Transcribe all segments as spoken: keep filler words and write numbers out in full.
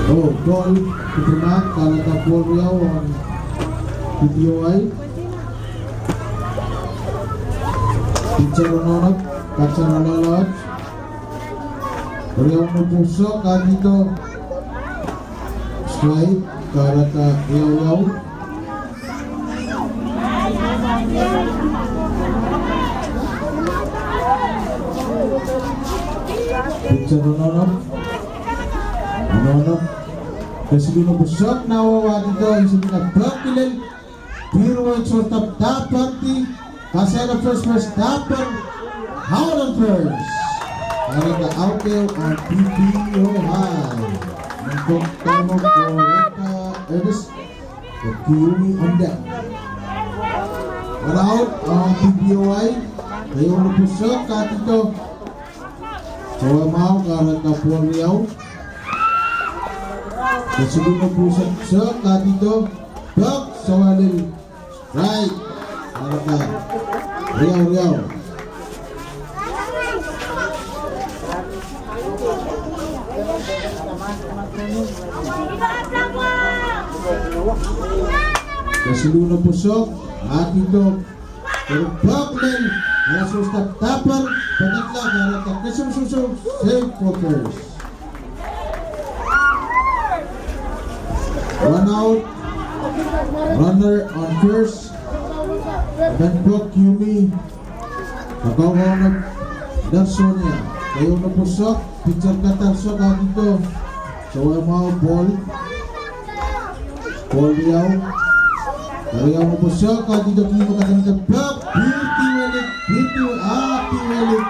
Oh, bol, kutumak, kareta bol Riau on P P O I. Pitcher nononop, catcher lalaut. Riau no pusok, atito. Strike, kareta Riau Riau. Pitcher nononop. Nononop. Kesilu no pusok, nawa atito, isi na bakilel. Biru wan shortstop dapat di. Kasera first base dapat. Out on first. Kareta out on P P O I. Untuk tamu Koreta Ernest. Kiyomi Onda. One out on P P O I. Kayu no pusok, atito. Sawa mau, kareta bol Riau. Kesilu no pusok, atito. Bak, sawa lil. Strike. Kareta Riau Riau. Kesilu no pusok, atito. Pero bak men, ala shortstop dapat, patatla, kareta Kesilu susu, safe for first. One out, runner on first. Menpok Kiyomi. Kakau kaunap Larsonia. Kayu no pusok, pitcher katar sok, atito. Sawa mau, bol. Bol Riau. Riau no pusok, atito, Kiyomi katan tebak. Beauty welik, beauty we-, ah, beauty welik.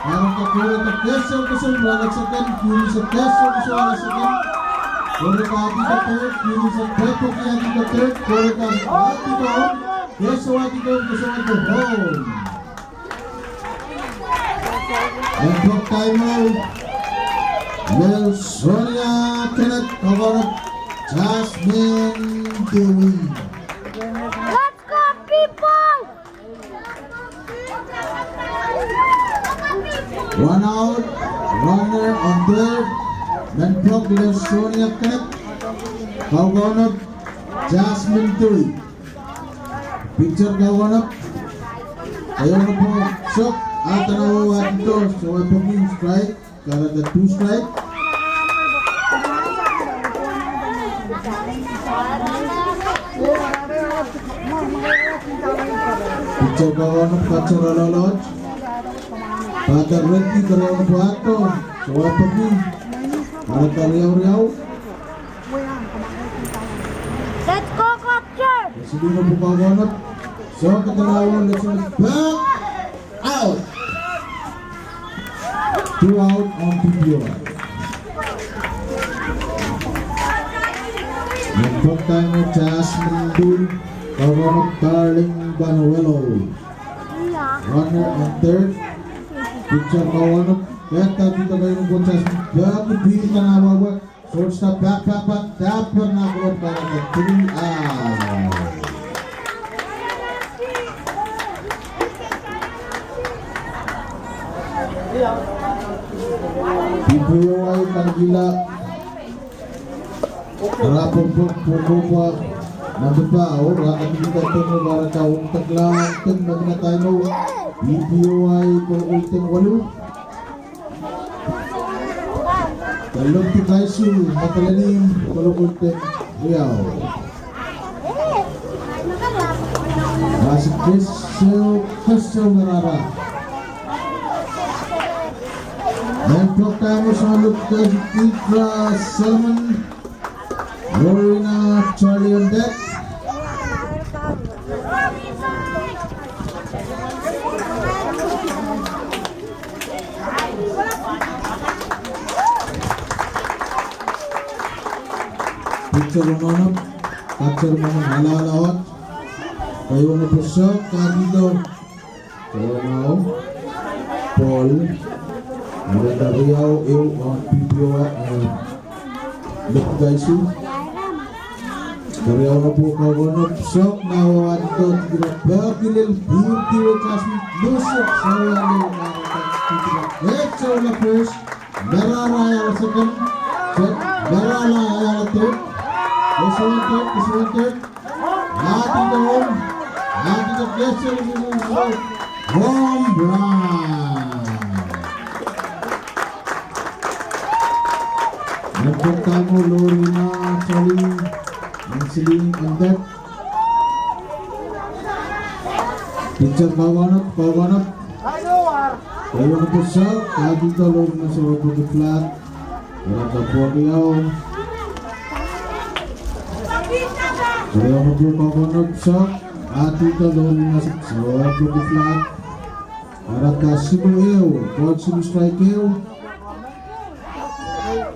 Kareta Koreta Keso, Keso, ala second, Kiyomi sa Keso, Keso, ala second. Koreta atito third, Kiyomi sa Pepo, ki atito third, Koreta atito home. Keso atito, Keso atito home. Menpok timeout. Larsonia Kenneth, kaunap Jasmine Dewi. Let's go, people! One out, runner on third. Menpok Larsonia Kenneth, kaunap Jasmine Dewi. Pitcher kaunap. Kayu no pusok, atan awa atito, sawa pagi, strike, kareta two strike. Pitcher kaunap, catcher lalaut. Batter ready, kayu no pusok, sawa pagi, kareta Riau Riau. Let's go, catcher! Kesilu no pusok, kaunap. Sok, atan awa, let's go. Bak! Out! Two out on P P O I. Menpok timeout, Jasmine Dewi, kaunap Darling Banuelo. Runner on third. Pitcher kaunap. Keta kita kayu no pusok, Jasmine. Bak, bak, atan awa, bak. Shortstop, bak, bak, bak, dapat na, kareta three out. P P O I tangkila. Rapor pun pun rupa. Nanti pa, oh, rakan kita temu, kareta untak lang, teng, bagi na tayo. P P O I, kalau untak walu. Taluk tu Kaisu, matalanim, kalau untak Riau. Masih Kaisu, Kaisu Merara. Menpok tamu, saluk Kaisu, Titra Solomon. Lorena Charlie on deck. Pitcher nononop, catcher nononop, ala ala out. Kayu no pusok, kaki do. Sawa mau, bol. Ada dari Riau, eu on P P O, eh, Luk Kaisu. Dari Riau na pu kaunap, sok, nawa anto, tira bakilil, beauty we Jasmine, lusuk, sawa lil, nawa tira, eh, sawa na first, Merara ya second. Set, barala, ayala tek. Kesiwan tek, kesiwan tek. Ati dong. Ati dong, kesiwan tek. Home run. Nempok tamu Lorina Charlie, Angeline Andet. Pitcher kawanap, kawanap. Kayu na pusak, ati dong Lorina sa wai bagi flat. Barata Poriau. Poriau na pu kawanap sak. Ati dong Lorina sa wai bagi flat. Barata simu eu, ball simu strike eu.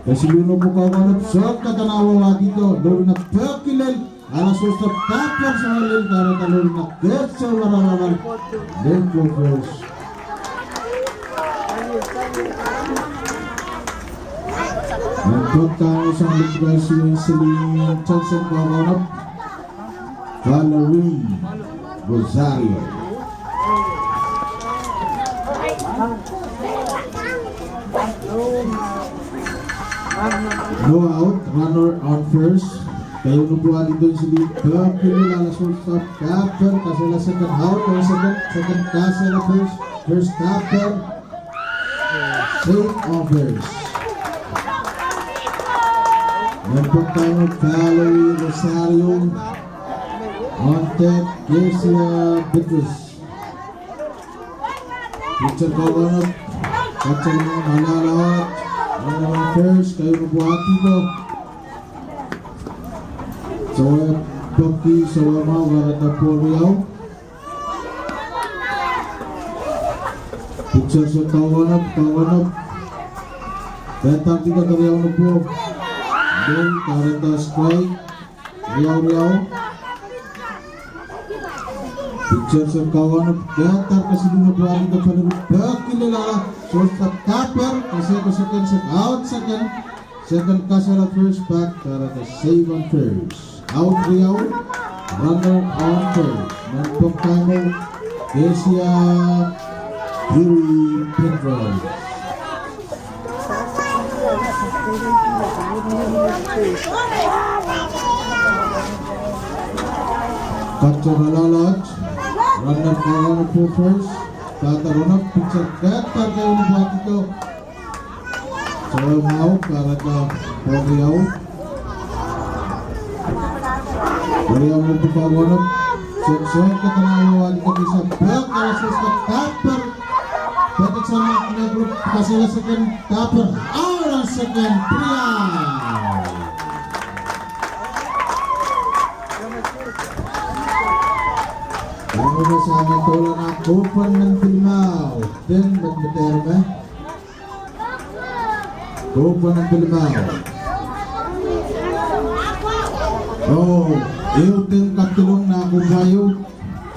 Kasimu no pu kawanap sak, katanawa ati dong Lorina bakilel. Ala sosa tapper sa lel, kareta Lorina kesa wara wara. Lel ko first. Nempok tamu sang lukbal si Selin Johnson kawanap. Valerie Rosario. No out, runner on first. Kayu na pu ati dong Selin, bakilel, ala sosa tapper, kasela second out, ala second, second kasela first, first tapper. Save on first. Nempok tamu Valerie Rosario. On third, Kesia Petrus. Pitcher kawanap, pitcher mo nalalaat, nalalaat first, kayu na pu ati dong. Sa wai bagi, sa wai mau, barata Poriau. Pitcher sa kawanap, kawanap. Betak ati dong, Riau na pu. Then, kareta strike. Riau, Riau. Pitcher sa kawanap, datar kasimu no pu ati dong Valerie, bakilel, ala sosa tapper, kasela second, second out, second, second kasela first, back, kareta save on first. Out Riau, runner on first. Nempok tamu Kesia Yuri Pedro. Catcher nalalaat, runner kawanap pu first, datar runner, pitcher datar kayu na pu ati dong. Sa wai mau, kareta Poriau. Poriau na pu kawanap. Swing, swing, katanawa ati dong, kesa bak, ala sosa tapper. Betak sa na grup, kasela second, tapper, ala second, three out. Kamu na sa matola na Kopan ng Bilbao. Den, bat meter me. Kopan ng Bilbao. Oh, eu ten kaptulong na Kopan eu.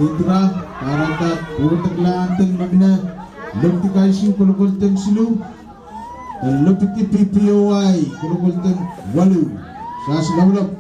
Titra, kareta, puro teklaan ten magna. Lopti kaisi, kolokol ten silu. Lopti P P O I, kolokol ten walu. Sa silaulap.